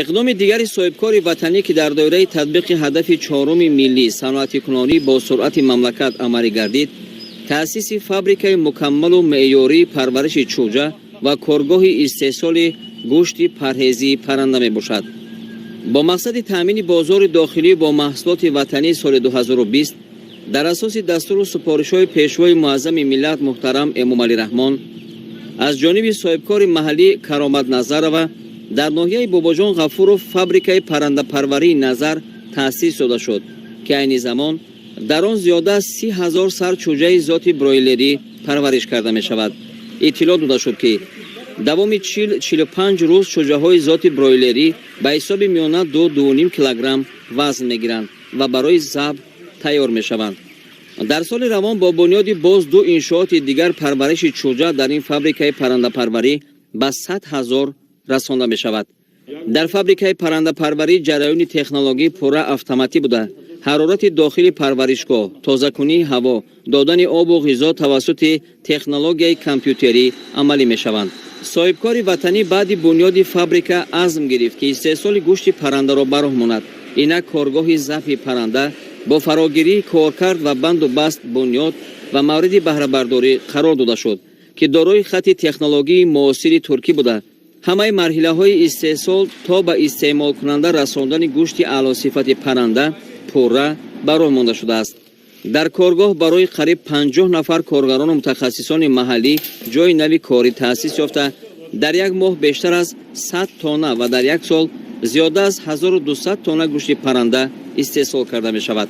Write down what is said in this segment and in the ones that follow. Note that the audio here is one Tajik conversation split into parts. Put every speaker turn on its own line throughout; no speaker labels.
Иқдоми дигари соҳибкори ватанӣ, ки дар доираи татбиқи ҳадафи чоруми миллӣ, саноатикунонӣ бо суръати мамлакат амалӣ гардид, таъсиси фабрикаи мукаммалу меъёрии парвариши чӯҷа ва коргоҳи истеҳсоли гӯшти парҳезии парранда мебошад. Бо мақсади таъмини бозори дохилӣ бо маҳсулоти ватанӣ, соли 2020 дар асоси дастуру супоришҳои Пешвои муаззами миллат муҳтарам Эмомалӣ Раҳмон аз ҷониби соҳибкори маҳаллӣ Каромат Назарова дар ноҳияи Бобоҷон Ғафуров фабрикаи паррандапарварии «Назар» таъсис дода шуд, ки айни замон дар он зиёда аз 30 000 сар чӯҷаи зоти бройлерӣ парвариш карда мешавад. Иттилоъ дода шуд, ки давоми 40-45 рӯз чӯҷаҳои зоти бройлерӣ ба ҳисоби миёна 2-2,5 килограмм вазн мегиранд ва барои забҳ тайёр мешаванд. Дар соли равон бо бунёди боз ду иншооти дигар парвариши чӯҷа дар ин фабрикаи паррандапарварӣ ба 100 000 расонда мешавад. Дар фабрикаи паррандапарварӣ ҷараёни технологӣ пурра автоматӣ буда, ҳарорати дохили парваришгоҳ, тозакунии ҳаво, додани обу ғизо тавассути технологияи компютерӣ амалӣ мешаванд. Соҳибкори ватанӣ баъди бунёди фабрика азм гирифт, ки истеҳсоли гӯшти паррандаро ба роҳ монад. Инак коргоҳи забҳи парранда бо фарогирии коркард ва банду баст бунёд ва мавриди баҳрабардорӣ қарор дода шуд, ки дорои хати технологии муосири туркӣ буда, ҳамаи марҳилаҳои истеҳсол то ба истеъмолкунанда расондани гӯшти аълосифати парранда пурра ба роҳ монда шудааст. Дар коргоҳ барои қариб 50 нафар коргарону мутахассисони маҳаллӣ ҷойи нави корӣ таъсис ёфта, дар як моҳ бештар аз 100 тонна ва дар як сол зиёда аз 1200 тонна гӯшти парранда истеҳсол карда мешавад.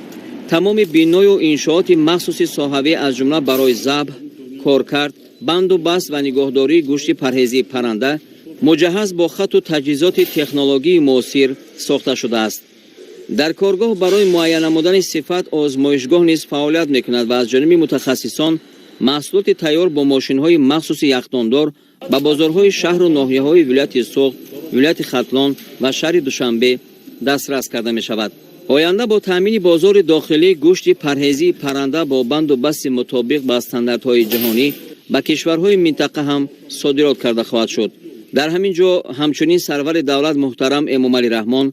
Тамоми биною иншооти махсуси соҳавӣ, аз ҷумла барои забҳ, коркард, банду баст ва нигоҳдории гӯшти парҳезии парранда, муҷаҳҳаз бо хату таҷҳизоти технологии муосир сохта шудааст. Дар коргоҳ барои муайян намудани сифат озмоишгоҳ низ фаъолият мекунад ва аз ҷониби мутахассисон маҳсулоти тайёр бо мошинҳои махсуси яхдондор ба бозорҳои шаҳру ноҳияҳои вилояти Суғд, вилояти Хатлон ва шаҳри Душанбе дастрас карда мешавад. Оянда бо таъмини бозори дохилӣ гӯшти парҳезии парранда бо банду басти мутобиқ ба стандартҳои ҷаҳонӣ ба кишварҳои минтақа ҳам содирот карда хоҳад шуд. Дар ҳамин ҷо ҳамчунин сарвари давлат муҳтарам Эмомалӣ Раҳмон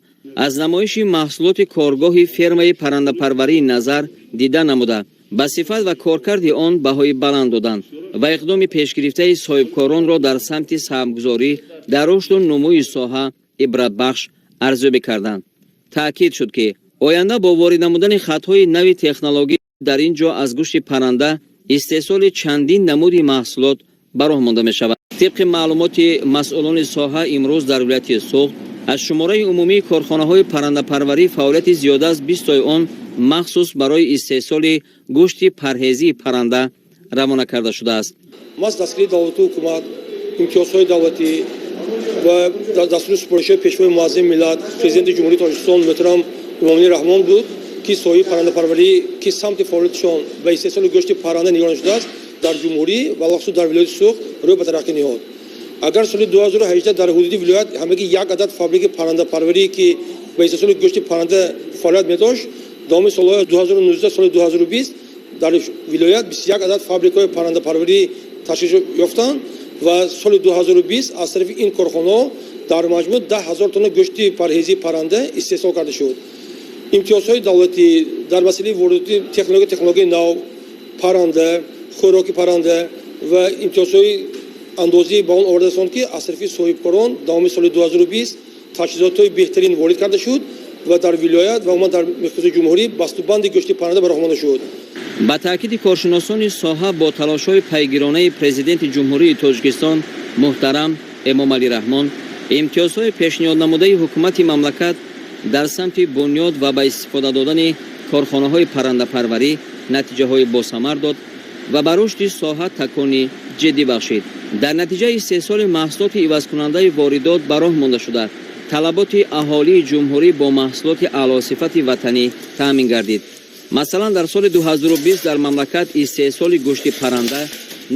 аз намоиши маҳсулоти коргоҳи фермаи паррандапарварии «Назар» дида намуда, ба сифат ва коркарди он баҳои баланд доданд ва иқдоми пешгирифтаи соҳибкоронро дар самти саҳмгузорӣ дар рушду нумӯи соҳа ибратбахш арзёбӣ карданд. Таъкид шуд, ки оянда бо ворид намудани хатҳои нави технологӣ дар ин ҷо аз гӯшти парранда истеҳсоли чандин намуди маҳсулот ба роҳ монда мешавад. Тибқи маълумоти масъулони соҳа, имрӯз дар вилояти Суғд аз шумораи умумии корхонаҳои паррандапарварӣ фаъолияти зиёда аз 20тои он махсус барои истеҳсоли гӯшти парҳезии парранда равона карда шудааст.
Маҳз дастгирии давлату ҳукумат, имтиёзҳои давлатӣ ва дастури супоришҳои Пешвои муаззами миллат, Президенти Ҷумҳурии Тоҷикистон муҳтарам Эмомалӣ Раҳмон буд, ки соҳаи паррандапарварӣ, ки самти фаъолиятшон ба истеҳсоли гӯшти парранда нигаронда шудааст, дар ҷумҳурӣ ва алахусус дар вилояти Суғд рӯй ба тараққӣ ниҳод. Агар соли 2018 дар ҳудуди вилоят ҳамагӣ як адад фабрикаи паррандапарварӣ, ки ба истеҳсоли гӯшти парранда фаъолият медошт, давоми солҳои 2019, соли 2020 дар вилоят 21 адад фабрикаҳои паррандапарварӣ ташкил ёфтанд ва соли 2020 аз тарафи ин корхонаҳо дар маҷмӯъ 10 000 тонна гӯшти парҳезии парранда истеҳсол карда шуд. Имтиёзҳои давлатӣ дар масъалаи воридоти технологияи нав, парранда, хӯроки парранда ва имтиёзҳои андозӣ ба он оварда расонд, ки аз тарафи соҳибкорон давоми соли 2020 таҷҳизотҳои беҳтарин ворид карда шуд ва дар вилоят ва умуман дар миқёси ҷумҳурӣ бастубанди гӯшти парранда ба роҳ монда шуд.
Ба таъкиди коршиносони соҳа, бо талошҳои пайгиронаи Президенти Ҷумҳурии Тоҷикистон муҳтарам Эмомалӣ Раҳмон, имтиёзҳои пешниҳоднамудаи ҳукумати мамлакат дар самти бунёд ва ба истифода додани корхонаҳои паррандапарварӣ натиҷаҳои босамар дод ва ба рушди соҳа такони ҷиддӣ бахшид. Дар натиҷаи истеҳсоли маҳсулоти ивазкунандаи воридот ба роҳ монда шуда, талаботи аҳолии ҷумҳурӣ бо маҳсулоти аълосифати ватанӣ таъмин гардид. Масалан, дар соли 2020 дар мамлакат истеҳсоли гӯшти парранда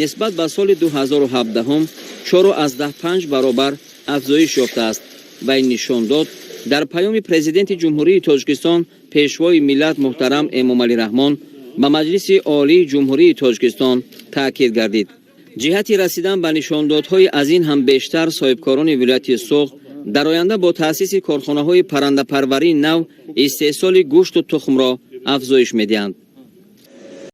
нисбат ба соли 2017 4,5 баробар афзоиш ёфтааст ва ин нишондод дар паёми Президенти Ҷумҳурии Тоҷикистон, Пешвои миллат муҳтарам Эмомалӣ Раҳмон ба Маҷлиси Олии Ҷумҳурии Тоҷикистон таъкид гардид. Ҷиҳати расидан ба нишондодҳои аз ин ҳам бештар, соҳибкорони вилояти Суғд Дар оянда бо таъсиси корхонаҳои паррандапарварии нав истеҳсоли гӯшту тухмро афзоиш медиҳанд.